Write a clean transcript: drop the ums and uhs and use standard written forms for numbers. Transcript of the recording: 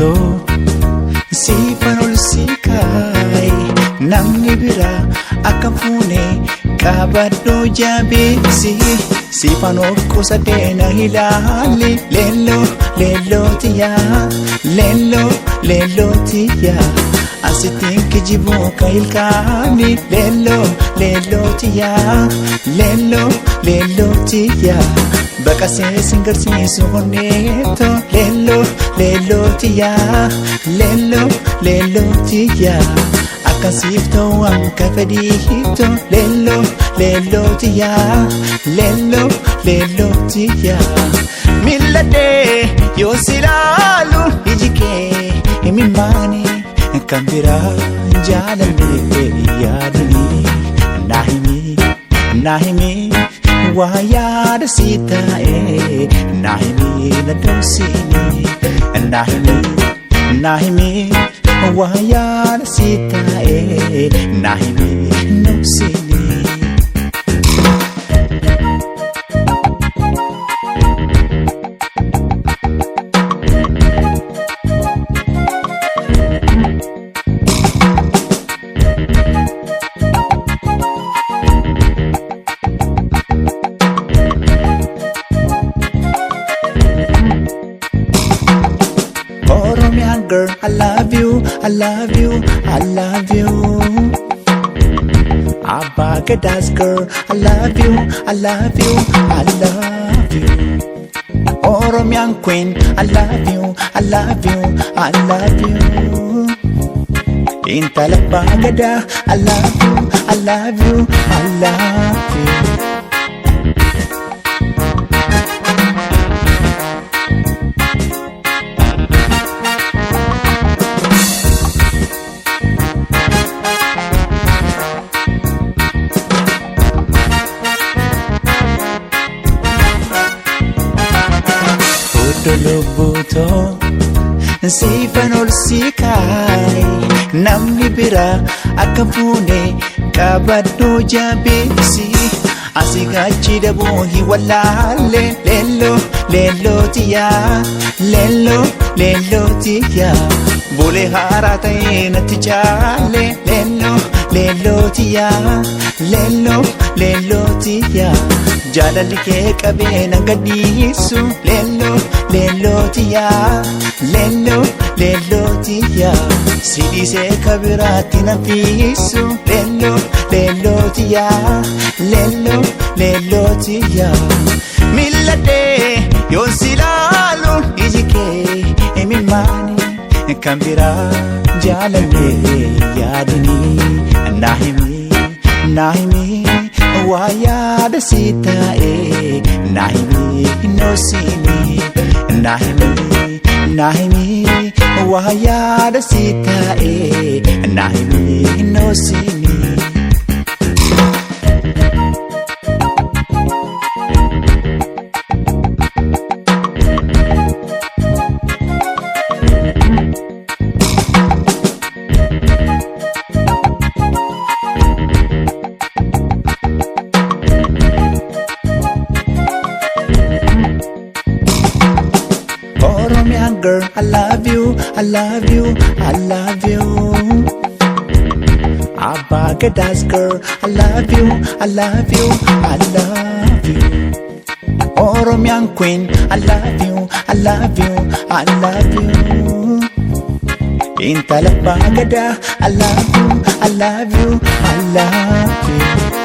Lubbuutoo siifan ol si kaaye, namni biraa akka fuune qabadhoo jabeessi. Siifan of qusadhee na ilaali. Leelloo leelloo tiyyaa, leelloo leelloo tiyyaa, asittiin kijibuu ka ilkaani. Leelloo leelloo tiyyaa, leelloo leelloo tiyyaa, baqasee sin garsiisu honneeto. Leelloo leelloo tiyyaa, leelloo leelloo tiyyaa, akkasiif ta'u akka fedhiito. Leelloo leelloo tiyyaa, leelloo leelloo tiyyaa, milladhee yoo si ilaalu iji kee himimmaani, kan biraa jaalallee yaadini. Naa himi, naa himi, waa yaada si taa'e. Naa himi, na dhoksini. Naa himi, naa himi, waa yaada si taa'e. Naa himi, dhoksini. Oromian girl, I love you, I love you, I love you. Abba Gada's girl, I love you, I love you, I love you. Oromian queen, I love you, I love you, I love you. Intala Abbaa Gadaa, I love you, I love you, I love you. Fudhu lubbuutoo siifan ol si kaaye, namni biraa akka fuune qabadhuu jabeessi. Asii gachi dabuu hin wallaalle. Leelloo leelloo tiyyaa, leelloo leelloo tiyyaa, bulee haaraa ta'ee natti caalle. Leelloo leelloo tiyyaa, leelloo leelloo tiyyaa, jaalalli kee qabee nan gadhiisu. Leelloo leelloo tiyyaa, leelloo leelloo tiyyaa, si dhiisee kabiraatti nan fiisu. Leelloo leelloo tiyyaa, leelloo leelloo tiyyaa, milladhee yoon si ilaalu iji kee imimmaani, kan biraa jaalallee yaadini. Naa himi, naa himi, waa yaada si taa'e. Naa himi, noosini. Naa himi, naa himi, waa yaada si taa'e. Naa himi, noosini. Oromian girl, I love you, I love you, I love you. Abba Gada's girl, I love you, I love you, I love you. Oromian queen, I love you, I love you, I love you. Intala Abbaa Gadaa, I love you, I love you, I love you.